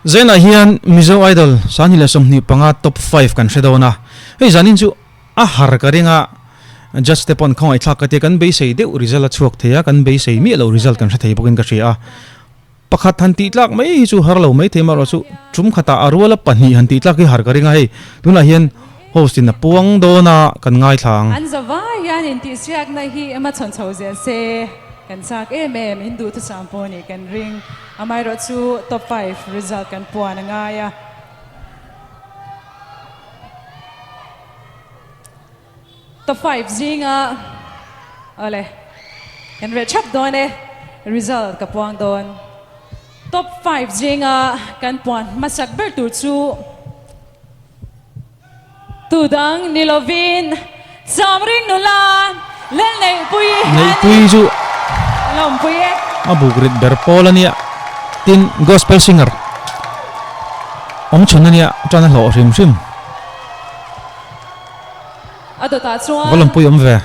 Zainah hian Mizo Idol 2025 top 5 kan hre dawn a, hei zanin chu a har ka ring a, judge te pawn khawngaihthlak ka tia kan beisei deuh result a chhuak thei a, kan beisei miah loh result kan hre thei bawkin ka hria a. Pakhat han tih tlak mai hi chu har lo mai thei marawh chu tum khatah a ruala pahnih han tih tlak hi har ka ring a, hei tunah hian host in a puang dawn a kan ngaithla ang. An zavai hian intihsiakna hi ema chhawn chho zel se kan chak em em, in duhthusam pawh nih kan ring. Amaherawh chu top 5 result kan puan a ngai a. Top 5 zinga awle kan reh thap dawn e, result ka puang dawn. Top 5 zinga kan puan hmasak ber tur chu tu dang ni lovin Chamring nula Lalneihpuii a ni. Neihpuii chu Lawmpui e. A buk rit ber pawl a nia, tin gospel singer awm chhun a nia, tan a hlawh hrim hrim. A dawtah chuan. Va lawmpui awm ve.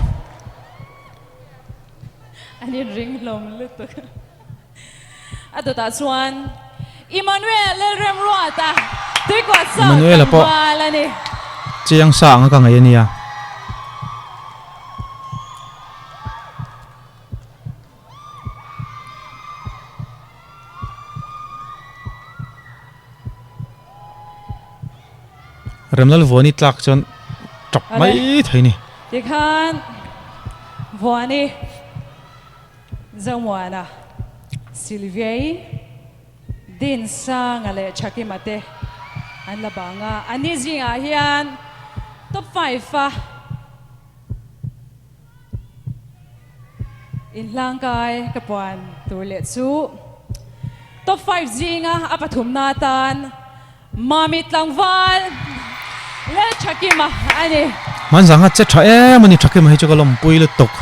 An in ring hlawm lutuk. A dawtah chuan Emmanuel Lalremruata Tuikua South Emmanuel-a pawh tlangval a ni. Chiang sa anga ka ngaih a nia. Remlal Vuani tlak chuan tap mai thei ni. Tikhan Vuani Zomuana, Sylviai, Dinsanga leh Thakima te an la bang a, anni zingah hian top 5 a Inhlangkai ka puan tur leh chu Top 5 zinga a pathumna atan Mami tlangval leh Thakima a ni. Hmanzang a che tha em a ni Thakima hi chu ka lawmpui lutuk.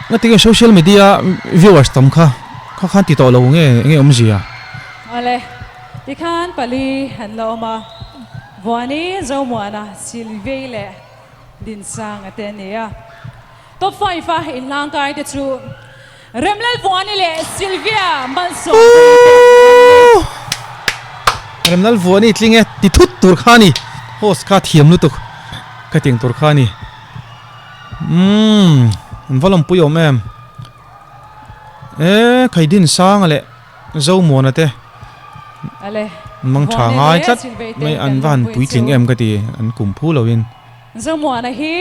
Ngatinge social media viewers tam kha kha khan ti tawh lo nge enge awmzia? Awle tikhan pali an la awm a, Vuani, Zomuana, Silvei leh Dinsanga te a ni a. Top 5 a inhlangkai te chu Remlalvuani leh Sylvia Malsawmpuii te an ni. Remlalvuani tling e ti thut tur kha a ni. Host kha thiam lutuk ka ti ang tur kha a ni. Umm an va lawmpui awm em. E khai Dinsanga leh Zomuana te mang tha ngai tlat mai an va han puitling em ka ti an kum phu loin. Zomuana hi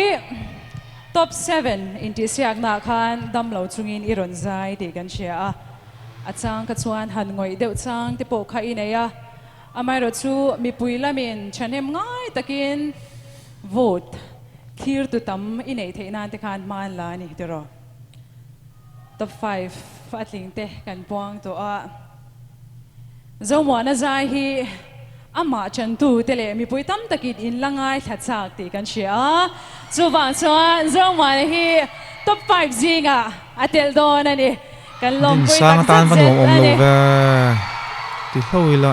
top 7 intihsiaknaah khan damlo chungin i rawn zai tih kan hria a, a chang kha chuan han ngawih deuh chang te pawh kha i nei a, amaherawh chu mipui lamin thahnem ngai takin vote thlir tu tam i neih theih nan te khan hma an la a ni tiraw. Top 5 a tling te kan puang tawh a, Zomuana zai hi amah chantu te leh mipui tam takin in la ngaithla chak tih kan hria a, chuvang chuan Zomuana hi top 5 zingah a tel dawn a ni, kan lawmpui Dinsang tak atan zet va zet nuam awm a lo ni. ve ti hlo ila.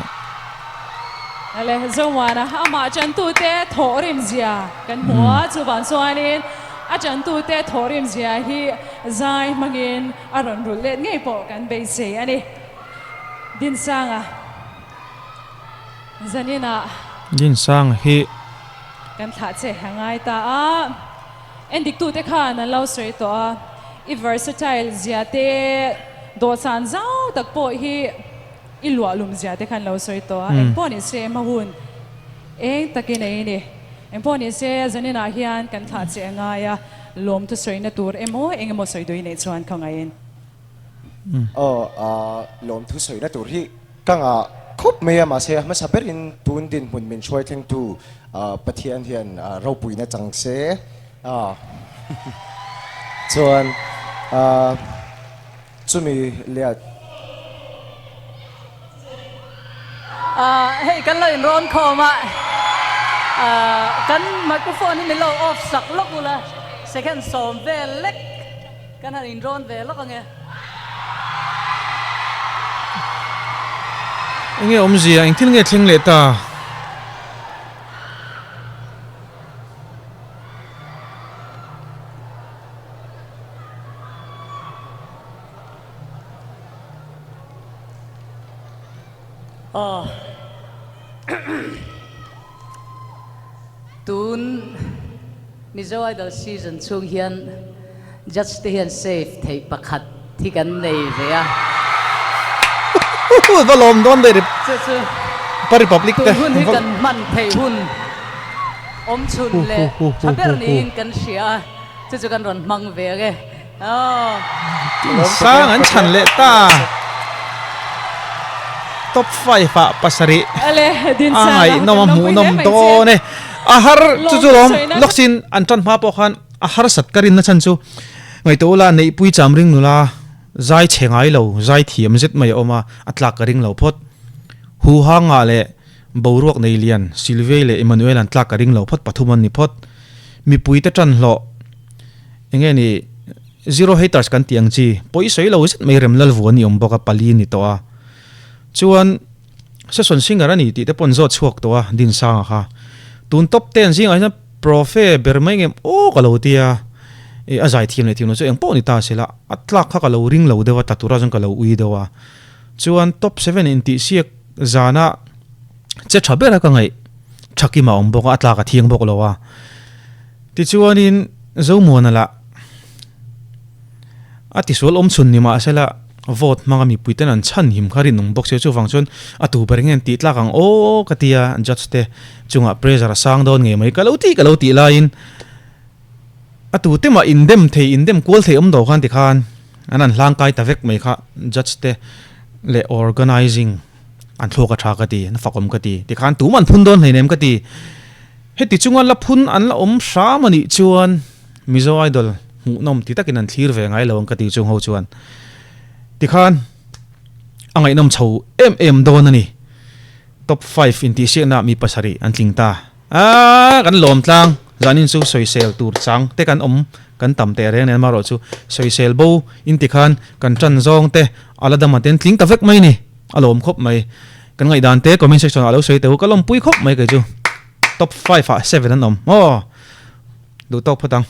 Ale Zomuana amah chantu te thawhrim zia kan hmu a, chuvang chuanin A chantute thawhrim zia hi zai hmangin a rawn rulh let ngei pawh kan beisei a ni. Dinsanga zaninah. Dinsanga hi. Kan thlah che a ngai ta a. Endiktute khan an lo sawi tawh a, i versatile zia te, dawhsan zau tak pawh hi i luahlum zia te khan lo sawi tawh a. Engpawh ni se hma hun eng takin ei ni. Engpawh ni se, zaninah hian kan thlah che a ngai a, lawmthu sawina tur emaw eng emaw sawi duih neih chuan ka ngaiin. Aw, lawmthu sawina tur hi ka ngah khawp mai a, mahse a hmasa berin tun dinhmun min hruai thlengtu Pathian hian ropuina chang se. Chuan chumi leh. Hei kan lo inrawn khawm a, kan microphone hi min lo off sak lawk ula, second 10 vel lek kan han inrawn ve lawk ange. Enge awmzia, engthil nge thleng leh ta? Aw. Tun Mizo Idol season chhung hian judge te hian save theih pakhat hi kan nei ve a. Va lawm dawn daih Chu chu pa Republic te. Tun hun hi kan hman theih hun awm chhun leh tha ber niin kan hria a, chu chu kan rawn hmang ve ang e. Sang an chhan leh ta. Top 5 ah pasarih a ngaihnawm a hmuhnawm dawn e. A har chu chu lawm lawksin an tan hma pawh khan a harsat ka rinna chhan chu ngaihtuah ula neihpui cham ring nula zai chhe ngai lo zai thiam zet mai a awm a a tlak ka ring lo phawt. Huhanga leh boruak nei lian Sylvia leh Emmanuel an tlak ka ring lo phawt pathum an ni phawt. Mipuite tan hlawh. Enge ni zero haters kan tih ang chi pawi sawi lo zet mai rem lal vuan ni awm bawk a pali ni tawh a chuan session singer a ni tih te pawn zawt chhuak tawh a Dinsanga kha tun top ten zingah hian profe ber mai ngem aw ka lo tia e a zai thiam leh thiam lo chu eng pawh ni ta sela a tlak kha ka lo ring lo deuh a tla tura chuan ka lo ui deuh a chuan top seven intihsiak zana che tha ber a ka ngaih Thakima awm bawk a a tlak a thiang bawk lo a. Tichuanin Zomuana lah a tisual awm chhun ni mahsela vote hmanga mipuiten an chhan him kha rinawm bawk sia chuvang chuan a tu ber nge an tih tlak ang aw ka ti a judge te chungah pressure a sang dawn ngei mai ka lo tih ka lo tih laiin a tu te mah indem thei indem kual thei awm do khan tikhan an han hlang kai ta vek mai kha judge te leh organizing an thluak a tha ka ti an fakawm ka ti tikhan tumah an phun dawn hleinem ka ti. Heti chunga la phun an la awm hram a nih chuan Mizo Idol hmuhnawm ti takin an thlir ve ngai lo ang ka ti chung ho chuan tikhan a ngaihnawm chho em em dawn a ni. Top five intihsiaknaah mi pasarih an tling ta a, kan lawm tlang zanin chu sawisel tur chang te kan awm kan tam teh reng nen amaherawhchu sawisel bo in tikhan kan tan zawng te a la dam aten tling ta vek mai ni a lawm khawp mai. Kan ngaihdan te comment section ah lo sawi teh u ka lawmpui khawp mai kei chu top 5 ah 7 an awm aw duh tawk phawt ang.